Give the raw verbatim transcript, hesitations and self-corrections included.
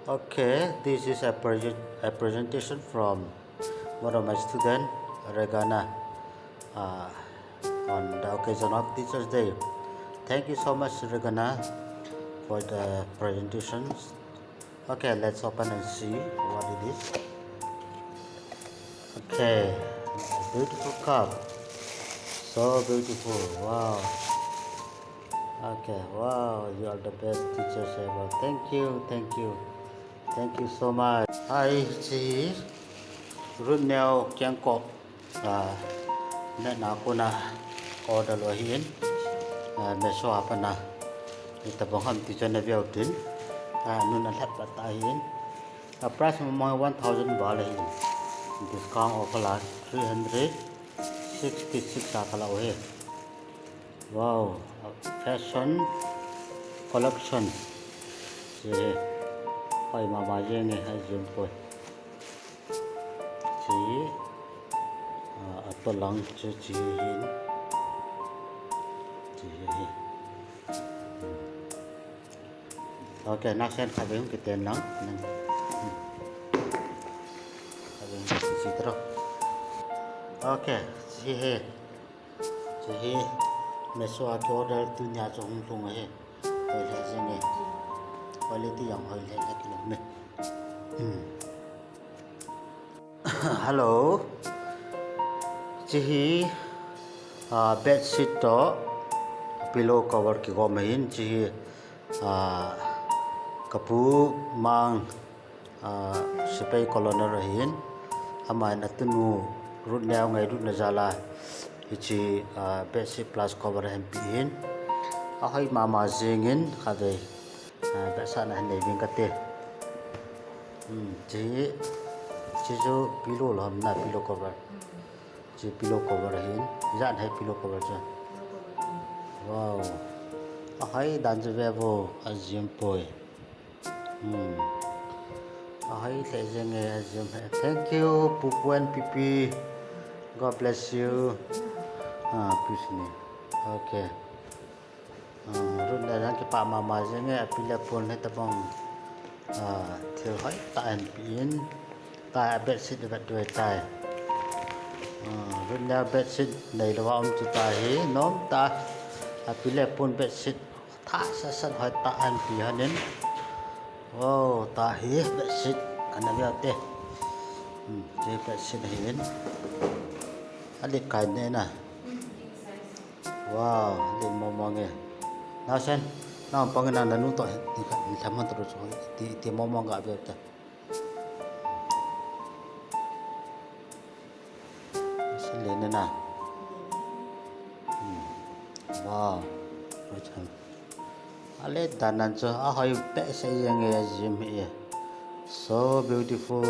Okay, this is a, present, a presentation from one of my student, Regana, uh, on the occasion of Teachers' Day. Thank you so much, Regana, for the presentations. Okay, let's open and see what it is. Okay, beautiful cup. So beautiful. Wow. Okay, wow, you are the best teachers ever. Thank you, thank you. Thank you so much. Hi, chi Rutneo Kiangkop. Ah, na na ko na order lo hin. Ah, meso apa na. Ita bang ham teacher na view tin. Ah, nun a lhat pa ta hin. A price mo mga one thousand ba le hin. Discount offer la three hundred sixty-six a kala o he. Wow, fashion collection. Chi he. Hoi mama jeng e, hai jeng poi. Chi, ah, a to lang chu chi hin. Chi he. Okay, na sen kha be hung kiten lang. Kha be hung kiten lang. Okay, chi he. Chi hi meso a ki order tunia chu hung lhung ahi. Hoi le jing e. Quality jong hoi le le kilom e. Hmm. Hello. Chi hi, ah, bedsheet to pillow cover kigom ahin. Chi hi, ah, kapu mang, ah, Sepai Colonel ahin, aman atunu Rutneo ngailutna jal a hiche, ah, bedsheet plus cover ahin pe hin. Ahoi mama jingin khatvei, ah, behsahna hin nei ving kate. Hmm, chi, chi chu pillow lo ham na, pillow cover. Chi pillow cover ahin. Ijat ham pillow cover chu. Wow. Ahoi dan chu ve vo, ajim poi. Hmm. Ahoi lheh jeng e, ajim he. Thank you, Pu Pu and P P. God bless you. Ah, peace ni. Okay. Ah, Rutneo jong kipah mama jeng e, api le pun hitabang. Ah, thil hoitah ahin pe in. Tua bedsheet vet ve tai. Ah, Rutneo bedsheet neilou a um chu tahi, nom tah. Api le pun bedsheet thah sat sat hoitah ahin pe hon in. Wow, tahi bedsheet ana ve te. Hmm, hiche bedsheet ahin. Alet kai ne na. Wow, alet mong mong e. Naosen, nang pang na nanu to, ni ka, ni ka man to so, ti, ti mong mong ga ve ta. Sile ne na. Hmm. Wow. Alet dan nan chu ahoi behseh jeng e, ajim e. So beautiful.